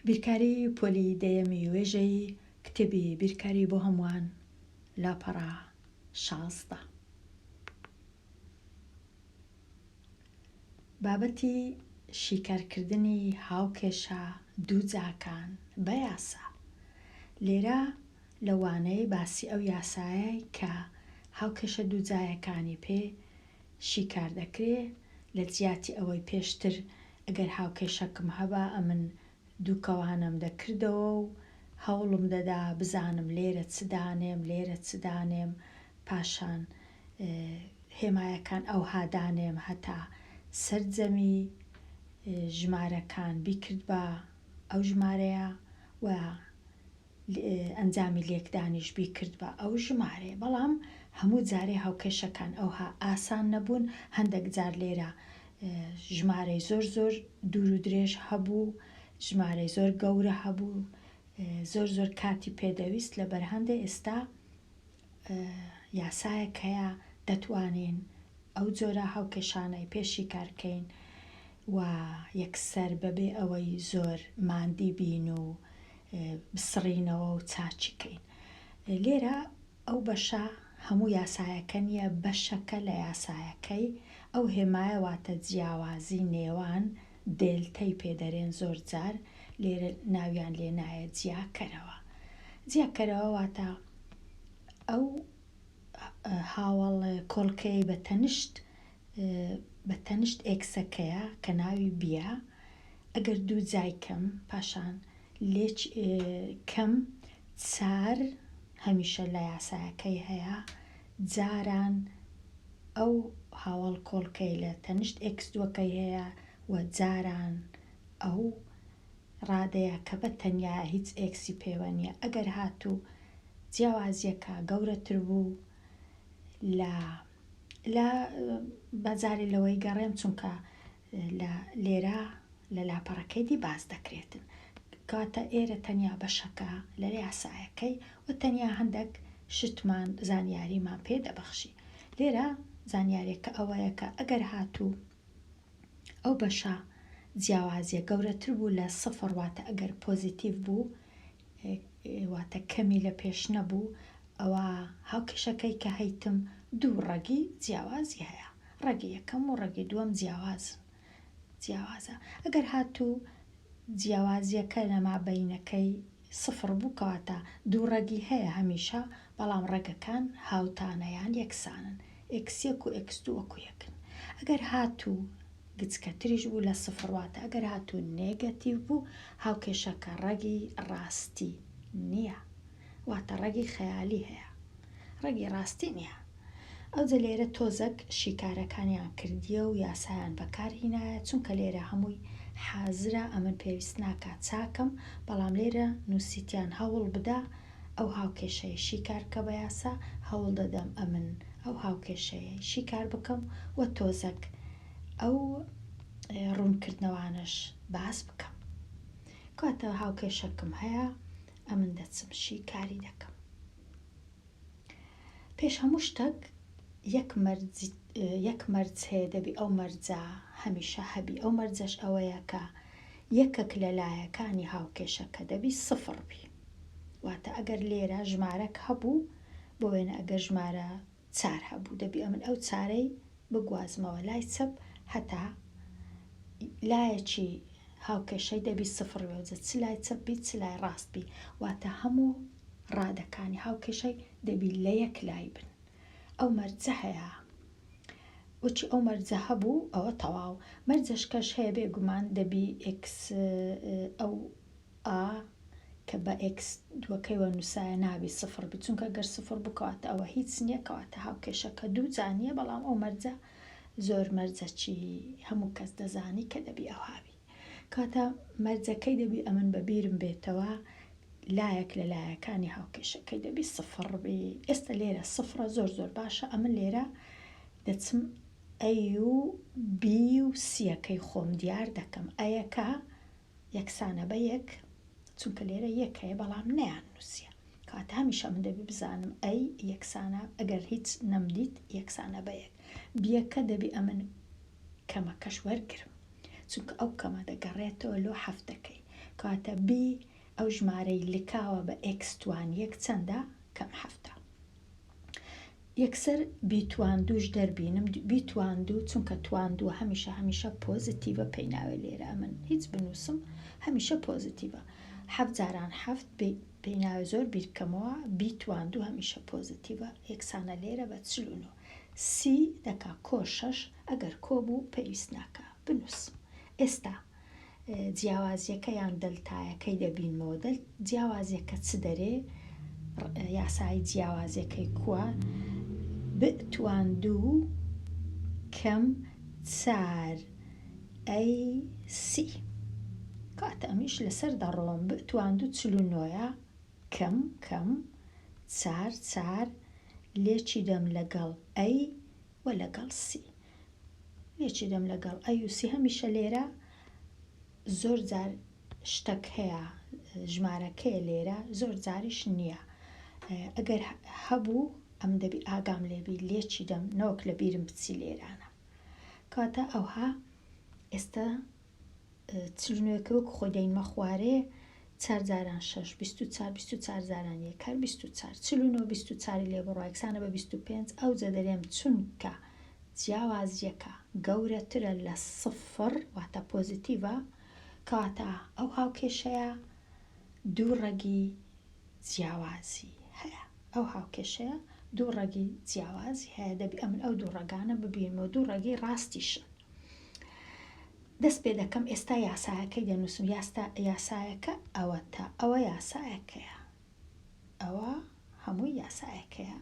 بیرکاری پۆلی دەیەمی وێژەیی کتێبی بیرکاری بۆ هەمووان لاپەڕە 16. بابەتی شیکارکردنی هاوکێشە دووجاکان بە یاسا. لێرە لە وانەی باسی ئەو یاسایەی کە هاوکێشە دووجایەکانی پێ شیکار دەکرێ لە جیاتی ئەوەی پێشتر ئەگەر هاوکێشەکم هەبا ئەمن دووکەوانەم دەکردەوە و هەوڵم دەدا بزانم لێرە چ دانێم لێرە چ دانێم پاشان هێمایەکان ئەوها دانێم هەتا سەرجەمی ژمارەکان بیکردبا ئەو ژمارەیە و ئەنجامی لێکدانیش بیکردبا ئەو ژمارەیە بەڵام هەموو جارێ هاوکێشەکان ئەوها ئاسان نەبوون هەندێک جار لێرە ژمارەی زۆر زۆر دوور و درێژ هەبوو ژمارەی زۆر گەورە هەبوو زۆر زۆر کاتی پێدەویست لەبەر هەندێ ئێستا یاسایەک هەیە دەتوانین ئەو جۆرە هاوکێشانەی پێ شیکار کەین و یەکسەر بەبێ ئەوەی زۆر ماندی بین و بسڕینەوە و چاکی کەین. لێرە ئەو بەشە هەموو یاسایەکە نییە بەشەکە لە یاسایەکەی ئەو هێمایە واتە جیاوازی نێوان دێلتەی پێ دەرێن زۆر جار لێرە ناویان لێ نایە جیاکەرەوە. جیاکەرەوە واتە ئەو هاوەڵ کۆڵکەیەی بە تەنشت بە تەنشت ئێکسەکەیە کە ناوی بیە ئەگەر دوو جای کەم پاشان لێچ کەم چار هەمیشە لە یاسایەکەی هەیە جاران ئەو هاوەڵ کۆڵکەی لە تەنشت ئێکس دووەکەی هەیە و جاران ئەو ڕادەیە کە بە تەنیا هیچ ئێکسی پێوە نییە ئەگەر هاتوو جیاوازیەکە گەورەتر بوو لە لە بەجارێ لەوەی گەڕێم چونکە لە لێرە لە لاپەڕەکەی دی باس دەکرێتن کەواتە ئێرە تەنیا بەشەکە لە یاسایەکەی و تەنیا هەندێک شتمان زانیاریمان پێ دەبەخشی لێرە زانیارێکە ئەوەیە کە ئەگەر هاتوو ئەو بەشە جیاوازیە گەورەتر بوو لە سفر واتە ئەگەر پۆزیتیڤ بوو واتە کەمی لە پێش نەبوو ئەوا هاوکێشەکەی کە هەیتم دوو ڕەگی جیاوازی هەیە ڕەگی یەکەم و ڕەگی دووەم جیاوازن جیاوازە ئەگەر هاتوو جیاوازیەکە لە مابەینەکەی سفر بوو کەواتە دوو ڕەگی هەیە هەمیشە بەڵام ڕەگەکان هاوتانە یان یەکسانن ئێکس یەک و ئێکس دوو وەکو یەکن ئەگەر هاتوو گچکەتریش بوو لە سفر واتە ئەگەر هاتوو نێگەتیڤ بوو هاوکێشەکە ڕەگی ڕاستی نییە واتە ڕەگی خەیالی هەیە ڕەگی ڕاستی نییە ئەوجە لێرە تۆزەک شیکارەکانیان کردیە و یاسایان بەکار هینایە چونکە لێرە هەمووی حازرە ئەمن پێویست ناکا چاکەم بەڵام لێرە نوسیتیان هەوڵ بدە ئەو هاوکێشەیە شیکار کە بە یاسا هەوڵ دەدەم ئەمن ئەو هاوکێشەیەی شیکار بکەم و تۆزەک ئەو ڕوونکردنەوانەش باس بکەم کەواتە هاوکێشەکم هەیە ئەمن دەچم شیکاری دەکەم. پێش هەموو شتەک یەک مەرج یەک مەرج هەیە دەبی ئەو مەرجە هەمیشە هەبی ئەو مەرجەش ئەوەیە کە یەکەک لە لایەکانی هاوکێشەکە دەبی سفڕ بی واتە ئەگەر لێرە ژمارەک هەبوو بۆ وێنە ئەگەر ژمارە چار هەبوو دەبی ئەمن ئەو چارەی بگوازمەوە لای چەپ هەتا لایەکی هاوکێشەی دەبی سفڕ بێ جا چ لای چەپ بی چ لای ڕاست بی واتە هەموو ڕادەکانی هاوکێشەی دەبی لە یەک لای بن ئەو مەرجە هەیە وەکی ئەو مەرجە هەبوو ئەوە تەواو مەرجەشکەش هەیە بێگومان دەبی ئێکس ئەو ئا کە بە ئێکس دووەکەیوە نووسایە نابی سفڕ بی چونکە گەر سفڕ بوو کەواتە ئەوە هیچ نییە کەواتە هاوکێشەکە دوو جا نییە بەڵام ئەو مەرجە زۆر مەرجەکی هەموو کەس دەزانی کە دەبی ئەوها بی کەواتە مەرجەکەی دەبی ئەمن بە بیرم بێتەوە لایەک لە لایەکانی هاوکێشەکەی دەبی سفڕ بی ئێستا لێرە سفڕە زۆر زۆر باشە ئەمن لێرە دەچم ئەی و بی و سیەکەی خۆم دیار دەکەم ئەیەکە یەکسانە بە یەک چونکە لێرە یەک هەیە بەڵام نەیان نووسیە کەواتە هەمیشە من دەبی بزانم ئەی یەکسانە ئەگەر هیچ نەمدیت یەکسانە بە یەک بیەکە دەبی ئەمن کەمەکەش وەرگرم چونکە ئەو کەمە دەگەڕێتەوە لۆ حەفتەکەی. کەواتە B ئەو ژمارەی لکاوە بە x توان یەک چەندە؟ کەم حەفتە. یەکسەر B تواندووش دەربینم B تواندوو چونکە تواندووە هەمیشە هەمیشە پۆزیتیڤە پێی ناوێ لێرە ئەمن هیچ بنووسم هەمیشە پۆزیتیڤە حەفت جاران حەفت پێی ناوێ زۆر بیر بکەمەوە B تواندوو هەمیشە پۆزیتیڤە یەکسانە لێرە بە 49 سی دەکا کۆ شەش ئەگەر کۆ بوو پێویست ناکا بنووسم ئێستا جیاوازیەکە یان دەلتایەکەی دەبینمەوە دەل جیاوازیەکە چ دەرێ یاسای جیاوازیەکەی کووە بتوان دوو کەم چار ئەی سی کاتە ئەمیش لەسەر دەڕۆم بتوان دوو چل و نۆیە کەم کەم چار چار لێکی دەم لەگەڵ A و لەگەڵ C لێکی دەم لەگەڵ A و C هەمیشە لێرە زۆر جار شتەک هەیە ژمارەکەیە لێرە زۆر جاریش نییە ئەگەر هەبوو ئەم دەبی ئاگام لێبی لێکی دەم نەوەک لە بیرم بچی لێرانە کاتە ئەوها ئێستا چلنوێکە وەک خۆی دەینمە خوارێ چار جاران شەش 24 24 جاران یەک هەر 24 49 24 لێ بڕوا یەکسانە بە 25 ئەوجە دەرێم چونکە جیاوازییەکە گەورەترە لە سفر واتە پۆزیتیڤە، کەواتە ئەو هاوکێشەیە دوو ڕەگی جیاوازی هەیە. ئەو هاوکێشەیە دوو ڕەگی جیاوازی هەیە، دەبی ئەمن ئەو دوو ڕەگانە ببینمەوە، دوو ڕەگی ڕاستیشن. دەست پێ دەکەم ئێستا یاسایەکەی دەنووسم، یاسایەکە ئەوەتە، ئەوە یاسایەکەیە. ئەوە هەمووی یاسایەکەیە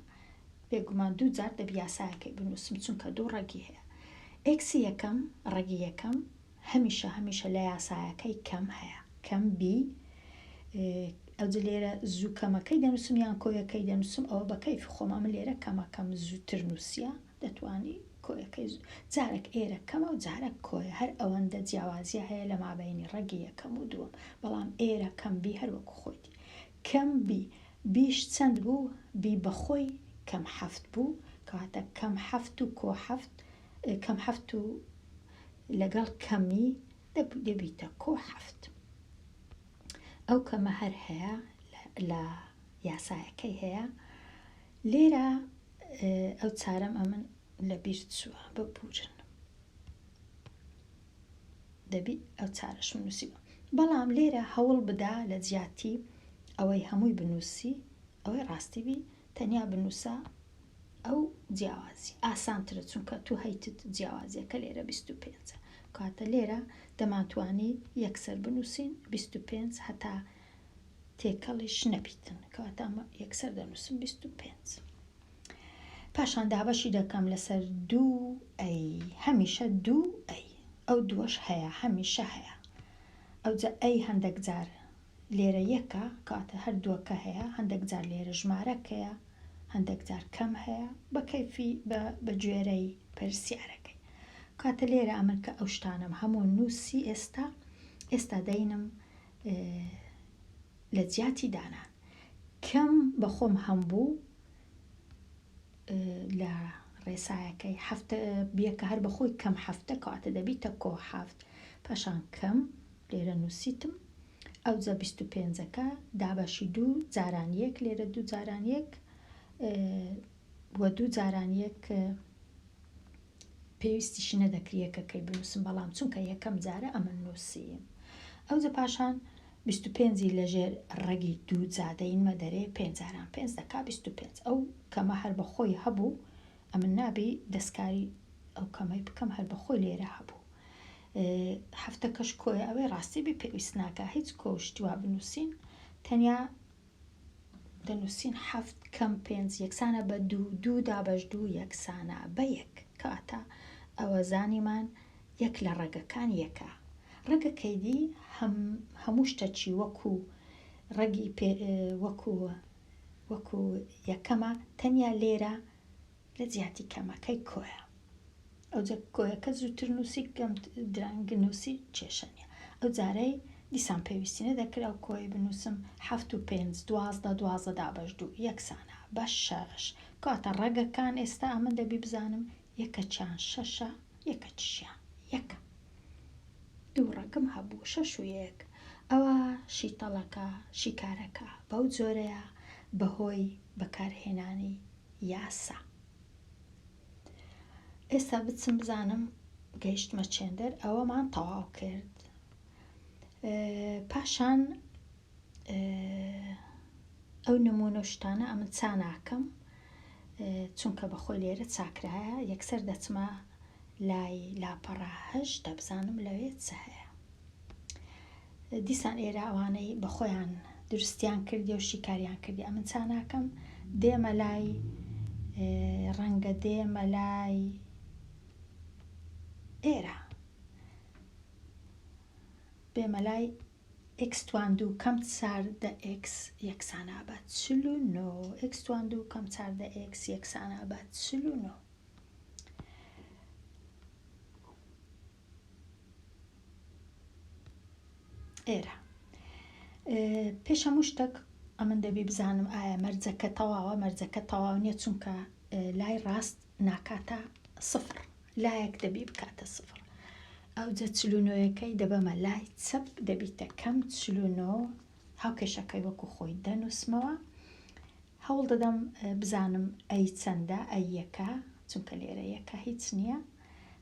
بێگومان دوو جار دەبی یاسایەکەی بنووسم چونکە دوو ڕەگی هەیە x ی یەکەم ڕەگی یەکەم هەمیشە هەمیشە لە یاسایەکەی کەم هەیە کەم B ئەوجە لێرە زوو کەمەکەی دەنووسم یان کۆیەکەی دەنووسم ئەوە بە کەیفی خۆم ئەمن لێرە کەمەکەم زووتر نووسیە دەتوانی کۆیەکەی جارێک ئێرە کەمە و جارێک کۆیە هەر ئەوەندە جیاوازیە هەیە لە مابەینی ڕەگی یەکەم و دووەم بەڵام ئێرە کەم B هەر وەکو خۆیتی کەم B B ش چەند بوو B بەخۆی کەم حەفت بوو کەواتە کەم حەفت و کۆ حەفت کەم حەفت و لەگەڵ کەمی دەبیتە کۆ حەفت ئەو کەمە هەر هەیە لە یاسایەکەی هەیە لێرە ئەو چارەم ئەمن لە بیر چووە ببورن دەبی ئەو چارەشم نووسیوە بەڵام لێرە هەوڵ بدە لە جیاتی ئەوەی هەمووی بنووسی ئەوەی ڕاستی بی تەنیا بنووسە ئەو جیاوازی ئاسانترە چونکە تو هەیتت جیاوازیەکە لێرە 25 کاتە لێرە دەمانتوانی یەکسەر بنووسین 25 هەتا تێکەڵیش نەبیتن کەواتە ئەمە یەکسەر دەنووسم 25 پاشان دابەشی دەکەم لەسەر دوو A هەمیشە دوو A ئەو دووەش هەیە هەمیشە هەیە ئەوجا A هەندێک جار لێرە یەکە کاتە هەر دووەکە هەیە هەندێک جار لێرە ژمارەکەیە هەندێک جار کەم هەیە بە کەیفی بە گوێرەی پرسیارەکەی کاتە لێرە ئەمن کە ئەو شتانەم هەموو نووسی ئێستا ئێستا دەینم لە جیاتی دانان کەم بە خۆم هەم بوو لە ڕێسایەکەی هەفتە بیەکە هەر بەخۆی کەم هەفتە کەواتە دەبیتە کۆ هەفت پاشان کەم لێرە نووسیتم ئەوجا 25ەکە دابەشی دوو جاران یەک لێرە دوو جاران یەک وە دوو جاران یەک پێویستیشی نەدەکرد یەکەکەی بنووسم بەڵام چونکە یەکەم جارە ئەمن نووسیم ئەوجە پاشان 25 ی لەژێر ڕەگی دوو جادەینمە دەرێ پێنج جاران پێنج دەکا 25 ئەو کەمە هەر بە خۆی هەبوو ئەمن نابی دەستکاری ئەو کەمەی بکەم هەر بە خۆی لێرە هەبوو هەفتەکەش کۆیە ئەوەی ڕاستی بی پێویست ناکا هیچ کۆ شتی وا بنووسین تەنیا دەنووسین حەفت کەم پێنج یەکسانە بە دوو، دوو دابەش دوو یەکسانە بە یەک. کەواتە ئەوە زانیمان یەک لە ڕەگەکان یەکە. ڕەگەکەی دی هەم هەموو شتەکی وەکوو ڕەگی پێ وەکوو وەکوو یەکەمە تەنیا لێرە لە جیاتی کەمەکەی کۆیە. ئەوجە کۆیەکە زووتر نووسی کەم درەنگ نووسی کێشە نیە. ئەو جارەی دیسان پێویستی نەدەکرد ئەو کۆیەی بنووسم حەفت و پێنج 12 12 دابەش دوو یەکسانە بە شەش. کەواتە ڕەگەکان ئێستا ئەمن دەبی بزانم یەکەکیان شەشە یەکەکیشیان یەکە. دوو ڕەگم هەبوو شەش و یەک. ئەوە شیتەڵەکە، شیکارەکە بەو جۆرەیە بەهۆی بەکارهێنانی یاسا. ئێستا بچم بزانم گەیشتمە چێندەر ئەوەمان تەواو کرد. پاشان ئەو نمونە و شتانە ئەمن چا ناکەم چونکە بەخۆی لێرە چاکرایە یەکسەر دەچمە لای لاپەڕە هەشت دەبزانم لەوێ چ هەیە دیسان ئێرە ئەوانەی بەخۆیان دروستیان کردی و شیکاریان کردی ئەمن چا ناکەم دێمە لای ڕەنگە دێمە لای ئێرە بێمە لای ئێکس تواندوو کەم 14 ئێکس یەکسانە بە 49 ئێکس تواندوو کەم 14 ئێکس یەکسانە بە 49. ئێرە پێش هەموو شتێک ئەمن دەبی بزانم ئایا مەرجەکە تەواوە مەرجەکە تەواو نییە چونکە لای ڕاست ناکاتە سفر لایەک دەبی بکاتە سفر ئەوجە 49ەکەی دەبەمە لای چەپ دەبیتە کەم 49 هاوکێشەکەی وەکو خۆی دەنووسمەوە هەوڵ دەدەم بزانم A چەندە A یەکە چونکە لێرە یەکە هیچ نییە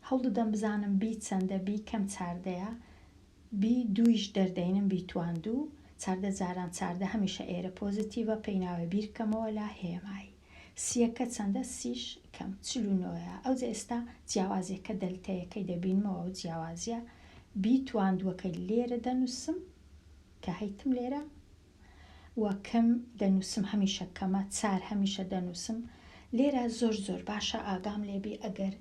هەوڵ دەدەم بزانم B چەندە B کەم چاردەیە B دوویش دەردەینم B تواندوو 14 جاران 14 هەمیشە ئێرە پۆزیتیڤە پێی بیرکەمەوە لا هێمای سیەکە چەندە سیش کەم 49ە ئەوجە ئێستا جیاوازیەکە دەلتەیەکەی دەبینمەوە و جیاوازیە B تواندووەکەی لێرە دەنووسم کە هەیتم لێرە و کەم دەنووسم هەمیشە کەمە چار هەمیشە دەنووسم لێرە زۆر زۆر باشە ئاگام لێبی ئەگەر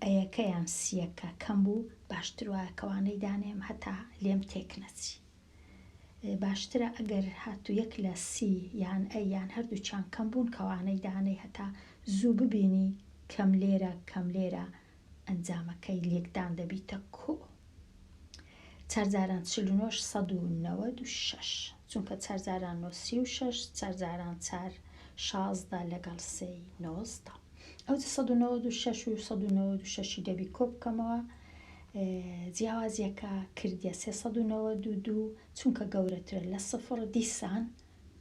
ئەیەکەیان سیەکە کەم بوو باشتر وایە کەوانەی دانێم هەتا لێم تێک نەچی باشترە ئەگەر هاتوو یەک لە سی یان ئەی یان هەردووچیان کەم بوون کەوانەی دانەی هەتا زوو ببینی کەم لێرە کەم لێرە ئەنجامەکەی لێکدان دەبیتە کۆ. چار جاران 49 196 چونکە چار جاران نۆ 36 چار جاران چار 16 لەگەڵ سێی 19 ئەو 196 و 196 دەبی کۆ بکەمەوە جیاوازیەکە کردیە 392 چونکە گەورەترە لە سفر دیسان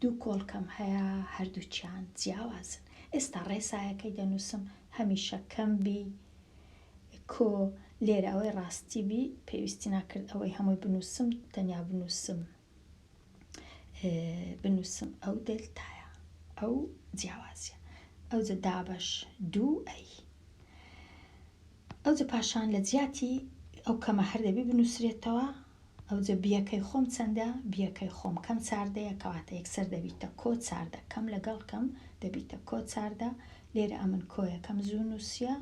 دوو کۆڵکەم هەیە هەردووچیان جیاوازن ئێستا ڕێسایەکەی دەنووسم هەمیشە کەم B کۆ لێرە ئەوەی ڕاستی بی پێویستی ناکرد ئەوەی هەمووی بنووسم تەنیا بنووسم بنووسم ئەو دلتایە ئەو جیاوازیە ئەوجە دابەش دوو A ئەوجە پاشان لە جیاتی ئەو کەمە هەر دەبی بنووسرێتەوە ئەوجە بیەکەی خۆم چەندە بیەکەی خۆم کەم چاردەیە کەواتە یەکسەر دەبیتە کۆ چاردە کەم لەگەڵ کەم دەبیتە کۆ چاردە لێرە ئەمن کۆیەکەم زوو نووسیە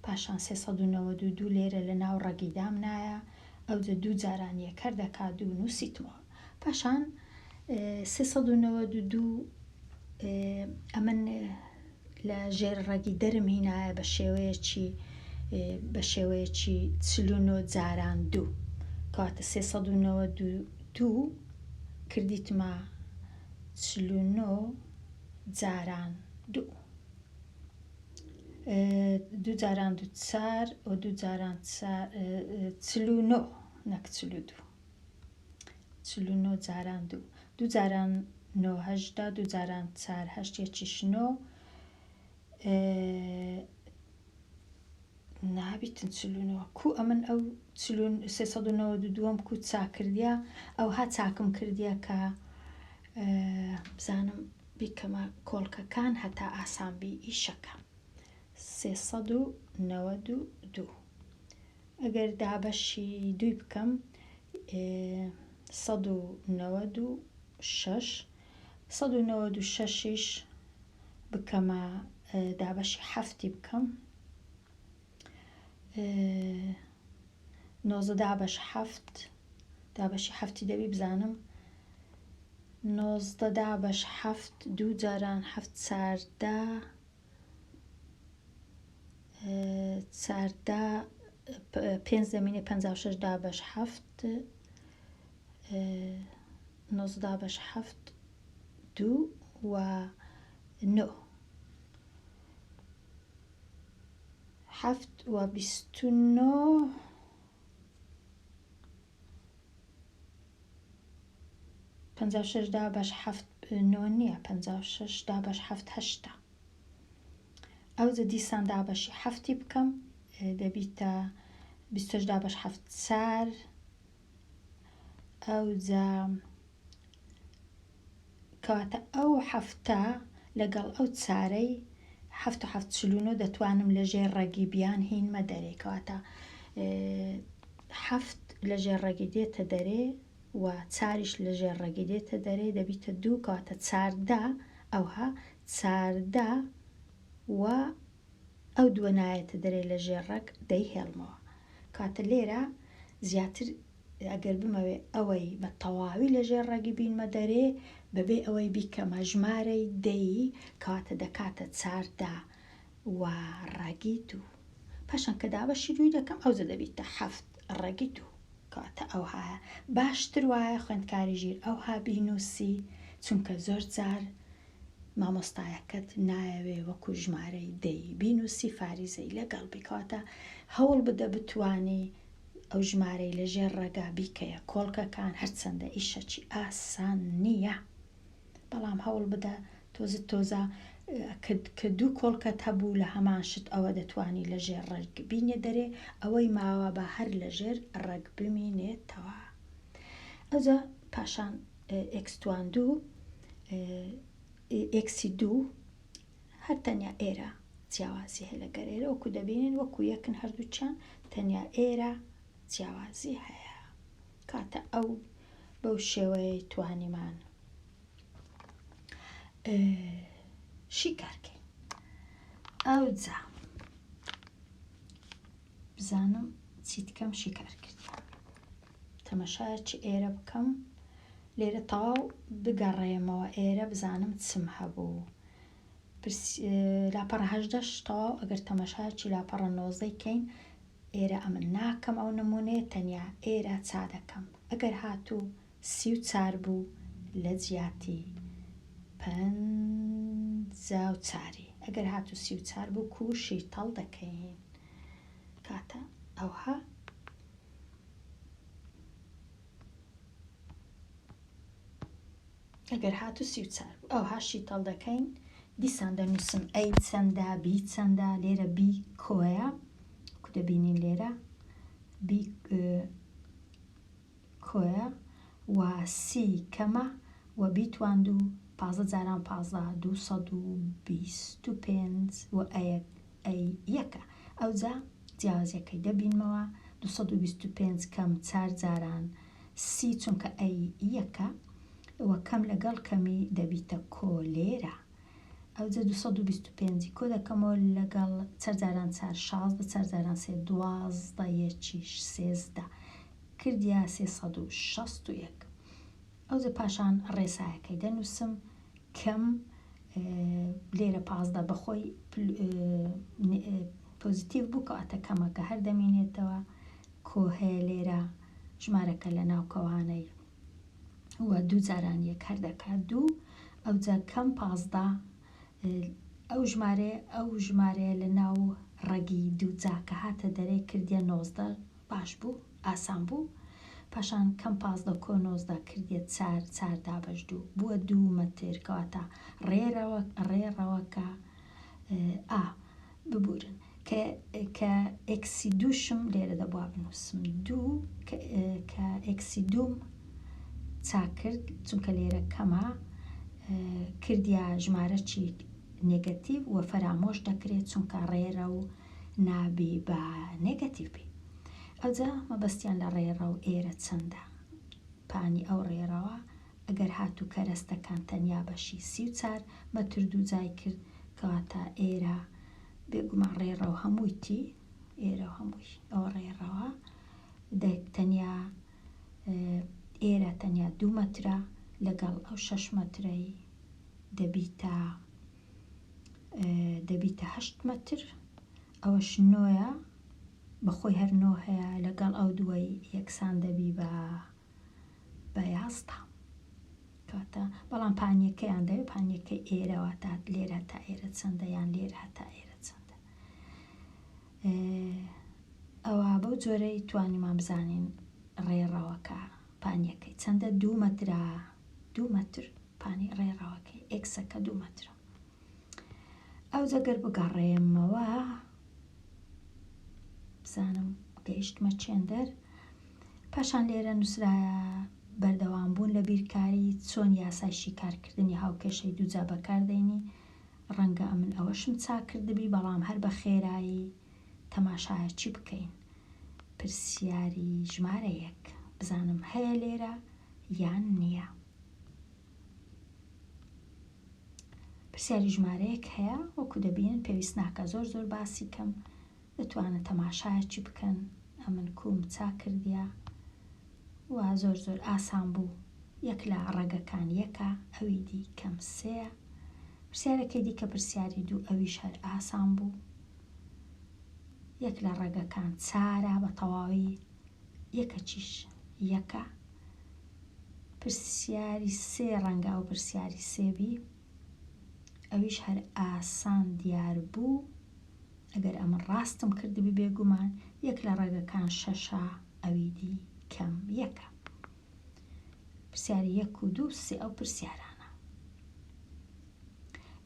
پاشان 392 لێرە لە ناو ڕەگی دامنایە ئەوجە دوو جاران یەکەر دەکات دوو نووسیتمەوە پاشان 392 ئەمن لە ژێر ڕەگی دەرم هینایە بە شێوەیەکی بە شێوەیەکی 49 جاران دوو کەواتە 392 کردیتمە 49 جاران دوو دوو جاران دوو چار و دوو جاران 49 نەک 42 49 جاران دوو دوو جاران نۆ هەشتا دوو جاران چار هەشت یەکیش نۆ نابیتن 49 کو ئەمن ئەو 392 کو چاک کردیە ئەوها چاکم کردیە کە بزانم بیکەمە کۆڵکەکان هەتا ئاسان بی ئیشەکە 392 ئەگەر دابەشی دووی بکەم 196 196یش بکەمە دابەشی هەفتی بکەم نۆزدە دابەش هەفت دابەشی هەفتی دەبی بزانم نۆزدە دابەش هەفت دوو جاران هەفت چاردە چاردە پێنج دەمینێ 56 دابەش هەفت نۆزدە دابەش هەفت دوو و نۆ هەفت و 29. 56 دابەش حەفت نۆ نییە، 56 دابەش حەفت هەشتە. ئەوجە دیسان دابەشی حەفتی بکەم دەبیتە 28 دابەش حەفت چار. ئەوجا کەواتە ئەو حەفتە لەگەڵ ئەو چارەی حەفت و حەفت 49 دەتوانم لە ژێر ڕەگی بیان هینمە دەرێ. کەواتە حەفت لە ژێر ڕەگی دێتە دەرێ و چاریش لە ژێر ڕەگی دێتە دەرێ دەبیتە دوو. کەواتە 14 ئەوها 14 و ئەو دووە نایەتە دەرێ لە ژێر ڕەگ دەیهێڵمەوە. کەواتە لێرە زیاتر ئەگەر بمەوێ ئەوەی بە تەواوی لە ژێر ڕەگی بینمە دەرێ بەبێ ئەوەی بیکەمە ژمارەی دەی، کەواتە دەکاتە 14 و ڕەگی دوو. پاشان کە دابەشی دووی دەکەم ئەوجە دەبیتە حەفت ڕەگی دوو. کەواتە ئەوهایە باشتر وایە خوێندکاری ژیر ئەوها بینووسی، چونکە زۆر جار مامۆستایەکەت نایەوێ وەکو ژمارەی دەی بینووسی فاریزەی لەگەڵ بی. کەواتە هەوڵ بدە بتوانی ئەو ژمارەی لە ژێر ڕەگا بیکەیە کۆڵکەکان، هەرچەندە ئیشەکی ئاسان نییە، بەڵام هەوڵ بدە تۆزە تۆزە کە دوو کۆڵکەت هەبوو لە هەمان شت ئەوە دەتوانی لە ژێر ڕەگ بینێ دەرێ، ئەوەی ماوە با هەر لە ژێر ڕەگ بمینێتەوە. ئەوجا پاشان ئێکس توان دوو ئێکسی دوو هەر تەنیا ئێرە جیاوازی هەیە لەگەر ئێرە، وەکو دەبینین وەکو یەکن هەردووچیان، تەنیا ئێرە جیاوازی هەیە. کاتە ئەو بەو شێوەیەی توانیمان شیکارکەین. ئەوجا بزانم چیت کەم شیکار کردیان. تەمەشایەکی ئێرە بکەم لێرە تەواو بگەڕێمەوە ئێرە بزانم چم هەبوو. لاپەڕە هەژدەش تەواو ئەگەر تەمەشایەکی لاپەڕە نۆزدەی کەین ئێرە ئەمن ناکەم ئەو نمونەیە، تەنیا ئێرە چا دەکەم. ئەگەر هاتوو 34 بوو لە جیاتی 54ی، ئەگەر هاتوو 34 بوو کو شیتەڵ دەکەین. کاتە ئەوها ئەگەر هاتوو 34 بوو ئەوها شیتەڵ دەکەین. دیسان دەنووسم ئەی چەندە بی چەندە، لێرە بی کۆیە کو دەبینین لێرە بی کۆیە و سی کەمە و بیتواند و 15 جاران 15 225 و ئەیەک ئەی یەکە. ئەوجا جیاوازیەکەی دەبینمەوە 225 کەم چار جاران سی، چونکە ئەی یەکە و کەم لەگەڵ کەمی دەبیتە کۆ لێرە. ئەوجا 225 کۆ دەکەمەوە لەگەڵ چار جاران چار 16، چار جاران سێ 12، یەکیش 13 کردیا 361. ئەوجا پاشان ڕێسایەکەی دەنووسم کەم لێرە 15 بەخۆی پۆزیتیڤ بوو، کەواتە کەمەکە هەر دەمینێتەوە. کۆ هەیە لێرە ژمارەکە لە ناو کەوانەی و دوو جاران یەک هەر دەکات دوو. ئەوجا کەم 15 ئەو ژمارەیە ئەو ژمارەیە لە ناو ڕەگی دوو جاکە هاتە دەرێ کردیە 19، باش بوو ئاسان بوو. پاشان کەم 15 کۆ 19 کردیە چار، چار دابەش دوو بووە دوو مەتر. کەواتە ڕێڕەوەکە ئا ببورن کە ئێکسی دووشم لێرە دەبوا بنووسم دوو، کە ئێکسی دووم چاک کرد چونکە لێرە کەمە کردیا ژمارەکی نێگەتیڤ و فەرامۆش دەکرێت چونکە ڕێرە و نابی بە نێگەتیڤ بی. ئەوجا مەبەستیان لە ڕێڕە و ئێرە چەندە پانی ئەو ڕێڕەوە ئەگەر هاتوو کەرەستەکان تەنیا بەشی 34 مەتر دوو جای کرد، کەواتە ئێرە بێگومان ڕێڕەو هەمووی تی ئێرە هەمووی ئەوە ڕێڕەوە تەنیا ئێرە تەنیا دوو مەترە لەگەڵ ئەو شەش مەترەی دەبیتە دەبیتە هەشت مەتر، ئەوەش نۆیە بەخۆی هەر نۆ هەیە لەگەڵ ئەو دووەی یەکسان دەبی بە بە 11. کاتە بەڵام پانیەکەیان دەوێت، پانیەکەی ئێرەوە تا لێرە تا ئێرە چەندە یان لێرە تا ئێرە چەندە. ئەوە بەو جۆرەی توانیمان بزانین ڕێڕەوەکە پانیەکەی چەندە دوو مەترە. دوو مەتر پانی ڕێڕەوەکەی ئێکسەکە دوو مەترە. ئەوجە گەر بگەڕێمەوە بزانم گەیشتمە چێندەر پاشان لێرە نووسرایە بەردەوام بوون لە بیرکاری چۆن یاسای شیکارکردنی هاوکێشەی دووجا بەکاردێنی ڕەنگە ئەمن ئەوەشم چاک کردبی بەڵام هەر بە خێرایی تەماشایە چی بکەین پرسیاری ژمارە یەک بزانم هەیە لێرە یان نییە. پرسیاری ژمارەیەک هەیە وەکو دەبینن پێویست ناکە زۆر زۆر باسی کەم دەتوانن تەماشایەکی بکەن ئەمن کوم چاک کردیە و زۆر زۆر ئاسان بوو یەک لە ڕەگەکان یەکە ئەوی دی کەم سێیە پرسیارەکەی دیکە پرسیاری دوو ئەویش هەر ئاسان بوو یەک لە ڕەگەکان چارە بە تەواوی یەکەکیش یەکە پرسیاری سێ ڕەنگە ئەو پرسیاری سێ بی ئەویش هەر ئاسان دیار بوو ئەگەر ئەمن ڕاستم کردبی بێگومان یەک لە ڕەگەکان شەشە ئەوی دی کەم یەکە پرسیاری یەک و دوو سێ ئەو پرسیارانە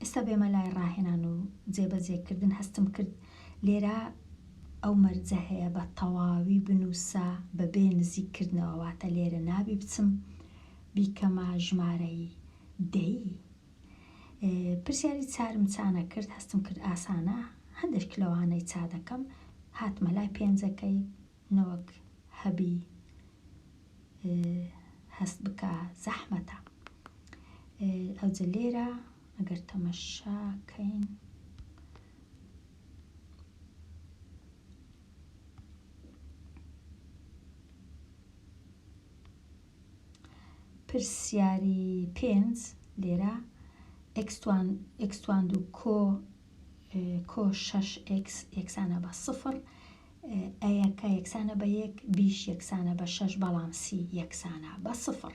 ئێستا بێمە لای ڕاهێنان و جێبەجێکردن هەستم کرد لێرە ئەو مەرجە هەیە بە تەواوی بنووسە بەبێ نزیک کردنەوە واتە لێرە نابی بچم بیکەمە ژمارەی دەی پرسیاری چارم چا نەکرد هەستم کرد ئاسانە هەندێک لەوانەی چا دەکەم هاتمە لای پێنجەکەی نەوەک هەبی هەست بکە زەحمەتە ئەوجە لێرە ئەگەر تەمەشا کەین پرسیاری پێنج لێرە ئێکس توان دوو کۆ کۆ شەش ئێکس یەکسانە بە سفر ئەیەکە یەکسانە بە یەک بیش یەکسانە بە شەش بەڵام سی یەکسانە بە سفر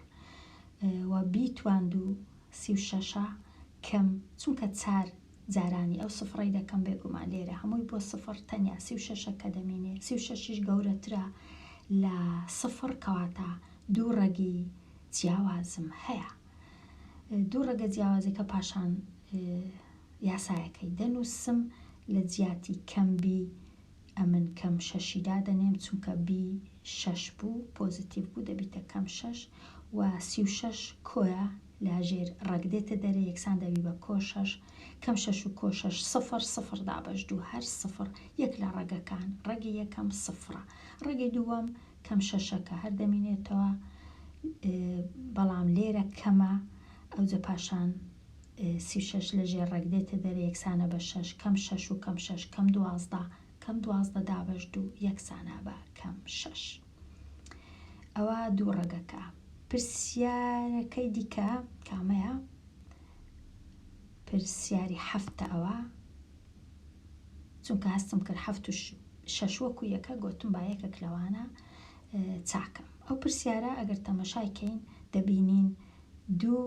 و بی توان دوو 36ە کەم چونکە چار جارانی ئەو سفرەی دەکەم بێگومان لێرە هەمووی بۆ سفر تەنیا 36ە کە دەمینێ 36یش گەورەترە لە سفر کەواتە دوو ڕەگی جیاوازم هەیە دوو ڕەگە جیاوازەکە پاشان یاسایەکەی دەنووسم لە جیاتی کەم بی ئەمن کەم شەشی دادەنێم چونکە بی شەش بوو پۆزیتیڤ بوو دەبیتە کەم شەش و 36 کۆیە لە ژێر ڕەگ دێتە دەرێ یەکسان دەبی بە کۆ شەش کەم شەش و کۆ شەش سفر سفر دابەش دوو هەر سفر یەک لە ڕەگەکان ڕەگی یەکەم سفرە ڕەگی دووەم کەم شەشەکە هەر دەمینێتەوە بەڵام لێرە کەمە ئەوجە پاشان 36 لە ژێر ڕەگ دێتە دەرێ یەکسانە بە شەش کەم شەش و کەم شەش کەم 12 کەم 12 دابەش دوو یەکسانە بە کەم شەش ئەوە دوو ڕەگەکە پرسیارەکەی دیکە کامەیە پرسیاری حەفتە ئەوە چونکە هەستم کرد حەفت و شەش وەکو یەکە گۆتم با یەکێک لەوانە چاکەم ئەو پرسیارە ئەگەر تەمەشای کەین دەبینین دوو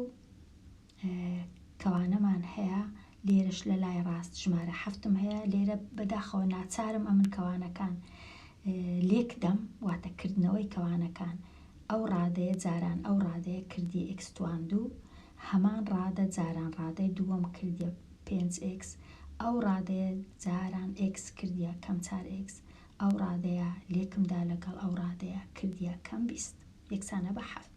کەوانەمان هەیە لێرەش لە لای ڕاست ژمارە حەفتم هەیە لێرە بەداخەوە ناچارم ئەمن کەوانەکان لێک دەم واتە کردنەوەی کەوانەکان ئەو ڕادەیە جاران ئەو ڕادەیە کردیە ئێکس توان دوو هەمان ڕادە جاران ڕادەی دووەم کردیە پێنج ئێکس ئەو ڕادەیە جاران ئێکس کردیە کەم چار ئێکس ئەو ڕادەیە لێکمدا لەگەڵ ئەو ڕادەیە کردیە کەم 20 یەکسانە بە حەفت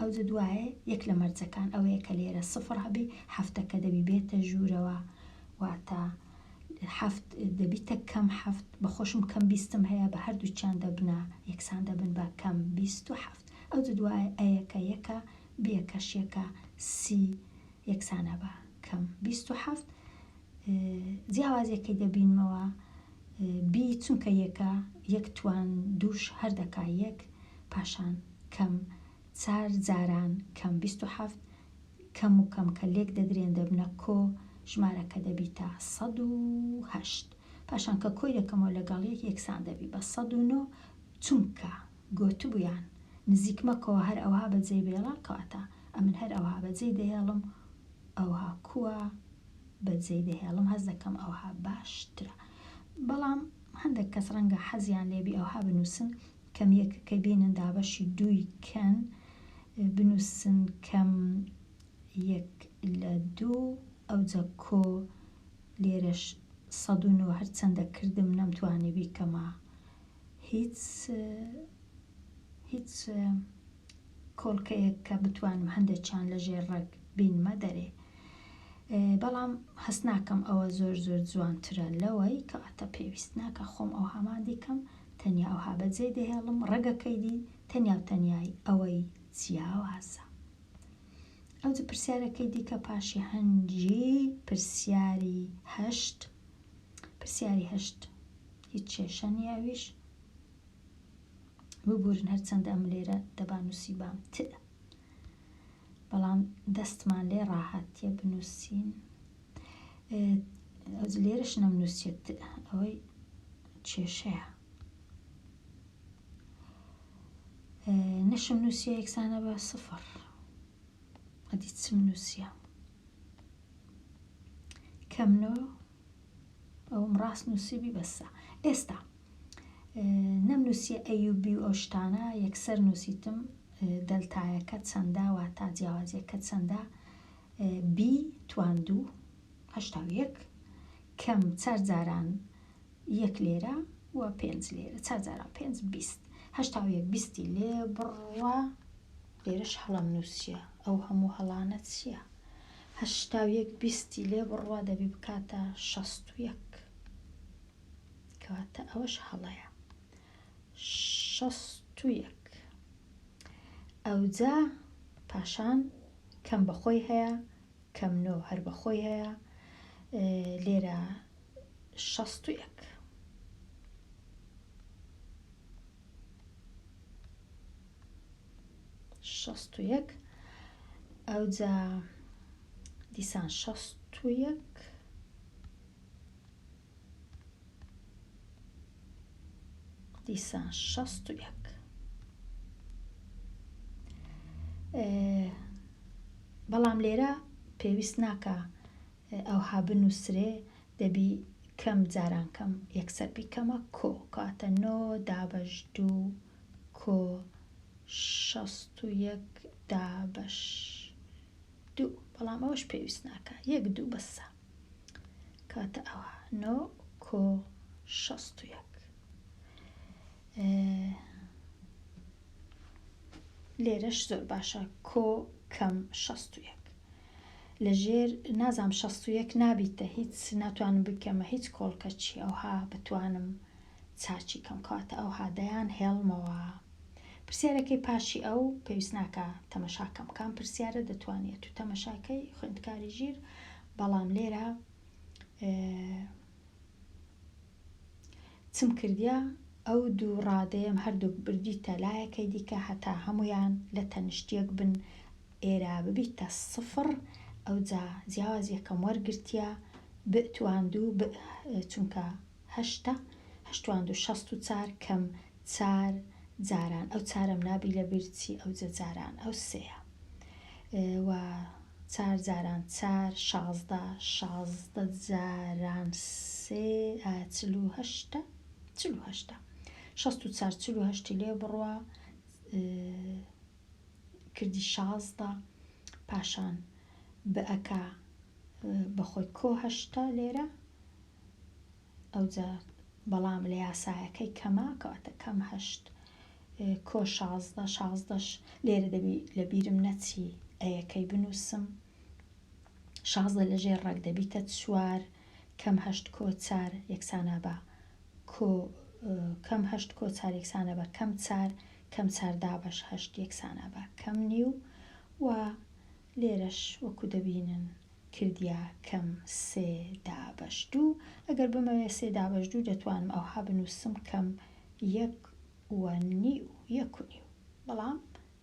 ئەوجە دوایێ یەک لە مەرجەکان ئەوەیە کە لێرە سفر هەبی حەفتەکە دەبی بێتە ژوورەوە واتە حەفت دەبیتە کەم حەفت بە خۆشم کەم بیستم هەیە بە هەردووکیان دەبنە یەکسان دەبن بە کەم 27 ئەوجە دوایێ ئەیەکە یەکە بیەکەش یەکە سی یەکسانە بە کەم 27 جیاوازیەکەی دەبینمەوە بی چونکە یەکە یەک توان دووش هەر دەکا یەک پاشان کەم چار جاران کەم 27 کەم و کەم کە لێک دەدرێن دەبنە کۆ ژمارەکە دەبیتە 108 پاشان کە کۆی دەکەمەوە لەگەڵ یەک یەکسان دەبی بە 109 چونکە گۆتبوویان نزیک مەکەوە هەر ئەوها بەجێی بێڵە کەواتە ئەمن هەر ئەوها بەجێی دەهێڵم ئەوها کووە بەجێی دەهێڵم هەست دەکەم ئەوها باشترە بەڵام هەندێک کەس ڕەنگە حەزیان لێبی ئەوها بنووسن کەم یەکەکەی بینن دابەشی دووی کەن. بنووسن کەم یەک لە دوو ئەوجە کۆ لێرەش 109 هەرچەندە کردم نەمتوانی بیکەمە هیچ هیچ کۆڵکەیەک کە بتوانم هەندێکیان لە ژێر ڕەگ بینمە دەرێ بەڵام هەست ناکەم ئەوە زۆر زۆر جوانترە لەوەی کەواتە پێویست ناکە خۆم ئەوها ماندی کەم تەنیا ئەوها بەجێی دەهێڵم ڕەگەکەی دی تەنیا و تەنیای ئەوەی جیاوازە. ئەوجە پرسیارەکەی دیکە پاشی هەنجی پرسیاری هەشت پرسیاری هەشت هیچ کێشە نییە ئەویش ببورن هەرچەندە ئەم لێرە دەبا نووسیبام ت بەڵام دەستمان لێ ڕاهاتیە بنووسین لێرەش نەمنووسیە ت ئەوەی کێشەیە نەشم نووسیە یەکسانە بە سفر ئەدی چم نووسیە کەم نۆ ئەوم ڕاست نووسیبی بەسە ئێستا نەمنووسیە ئەی و بی و ئەو شتانە یەکسەر نووسیتم دەلتایەکە چەندە واتا جیاوازیەکە چەندە بی توان دوو 81 کەم چار جاران یەک لێرە و پێنج لێرە چار جاران پێنج 20 81 بیستی لێ بڕوا لێرەش هەڵەم نووسیە ئەو هەموو هەڵانە چییە؟ 81 بیستی لێ بڕوا دەبی بکاتە 61 کەواتە ئەوەش هەڵەیە 61 ئەوجا پاشان کەم بەخۆی هەیە کەم نۆ هەر بەخۆی هەیە لێرە 61 61 ئەوجا دیسان 61 دیسان 61 بەڵام لێرە پێویست ناکە ئەوها بنووسرێ دەبی کەم جاران کەم یەکسەر بیکەمە کۆ کاتە نۆ دابەش دوو کۆ 61 دابەش دوو بەڵام ئەوەش پێویست ناکە یەک دوو بەسە کاتە ئەوە نۆ کۆ 61 لێرەش زۆر باشە کۆ کەم 61 لە ژێر نازام 61 نابیتە هیچ ناتوانم بکەمە هیچ کۆڵکە چی ئەوها بتوانم چاچی کەم کەواتە ئەوها دەیان هێڵمەوە پرسیارەکەی پاشی ئەو پێویست ناکە تەمەشاکەم کام پرسیارە دەتوانێت تو تەمەشاکەی خوێندکاری ژیر بەڵام لێرە چم کردیە ئەو دوو ڕادەیەم هەردووک بردیتە لایەکەی دیکە هەتا هەمویان لە تەنیشت یەک بن ئێرە ببیتە سفر ئەوجا جیاوازیەکەم وەرگرتیە بتواندوو ب چونکە هەشتە هەشتواندوو 64 کەم چار جاران ئەو چارەم نابی لە بیرچی ئەوجە جاران ئەو سێیە و چار جاران چار 16 16 جاران سێ 48 48 64 48 لێ بڕوا کردی 16 پاشان بئەکا بەخۆی کۆ هەشتا لێرە ئەوجا بەڵام لە یاسایەکەی کەمە کەواتە کەم هەشت کۆ شازدە شازدەش لێرە دەبی لە بیرم نەچی ئەیەکەی بنووسم شازدە لە ژێر ڕەگ دەبیتە چوار کەم هەشت کۆ چار یەکسانە بە کۆ کەم هەشت کۆ چار یەکسانە بە کەم چار کەم چار دابەش هەشت یەکسانە بە کەم نیو و لێرەش وەکو دەبینن کردیا کەم سێ دابەش دوو ئەگەر بمەوێ سێ دابەش دوو دەتوانم ئەوها بنووسم کەم یەک و نیو یەک و نیو بەڵام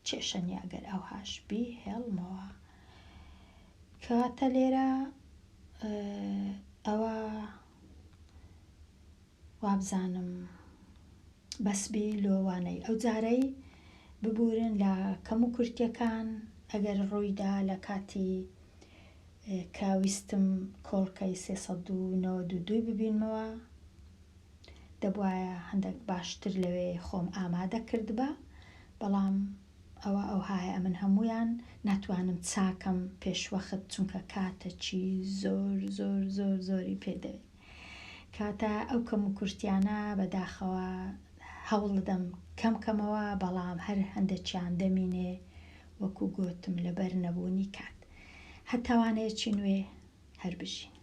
کێشە نییە ئەگەر ئەوهاش بیهێڵمەوە کەواتە لێرە ئەوە وابزانم بەس بی لۆ وانەی ئەو جارەی ببورن لە کەم و کورتیەکان ئەگەر ڕوویدا لە کاتی کە ویستم کۆڵکەی 392 ببینمەوە دەبوایە هەندێک باشتر لەوێ خۆم ئامادە کردبا بەڵام. ئەوە ئەوهایە ئەمن هەموویان ناتوانم چاکەم پێشوەخت چونکە کاتەکی زۆر زۆر زۆر زۆری پێ دەوێت کاتە ئەو کەم و کورتیانە بەداخەوە هەوڵ دەدەم کەم کەمەوە بەڵام هەر هەندێکیان دەمینێ وەکو گۆتم لەبەر نەبوونی کات هەتاوانەیەکی نوێ هەر بژین.